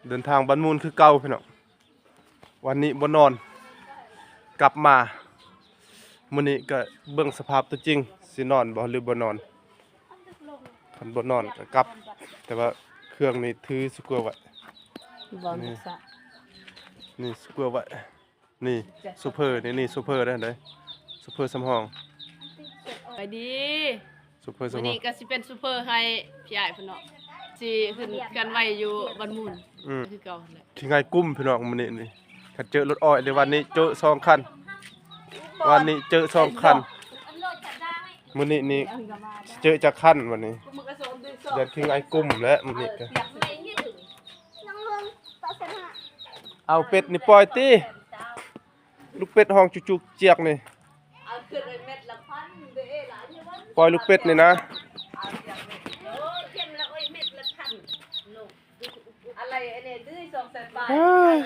ເດີນທາງບ້ານມູນຄືເກົ່າພີ່ນ້ອງ. ວັນນີ້ບໍ່ນອນ ກັບມາ. ມື້ນີ້ກໍເບິ່ງສະພາບຕົວຈິງ ຊິນອນບໍ່ ຫຼືບໍ່ນອນ. ຄັນບໍ່ນອນກໍກັບ. ແຕ່ວ່າເຄື່ອງນີ້ຖືສະກົວໄວ້. ບໍ່ ນີ້ ສະ ນີ້ສະກົວໄວ້. ນີ້ໂຊເຟີ ນີ້ ນີ້ໂຊເຟີເດ້ ໂຊເຟີສຳຮອງ. ໄປດີ. ໂຊເຟີສຳຮອງ ມື້ນີ້ກໍຊິເປັນໂຊເຟີໃຫ້ພີ່ອ້າຍເພິ່ນເນາະ. ຊິຂຶ້ນເຄື່ອນໄຫວຢູ່ບ້ານມູນ ອືມ ຄືເກົ່າຫັ້ນແຫຼະ. ຂີ້ໄງກຸ້ມພີ່ນ້ອງມື້ນີ້ນີ້. ຄັນເຈີລົດອ້ອຍເດ້ ວັນນີ້ເຈີສອງຄັນ. ວັນນີ້ເຈີສອງຄັນ. ມື້ນີ້ນີ້ເຈີຈັກຄັນວັນນີ້. ຢ້ານຂີ້ໄງກຸ້ມແຫຼະມື້ນີ້ກະ. ເອົາເປັດນີ້ປ່ອຍຕິ. ລູກເປັດຮ້ອງຈຸກໆຈຽກນີ້. ປ່ອຍລູກເປັດນີ້ນະ. ເອີຍ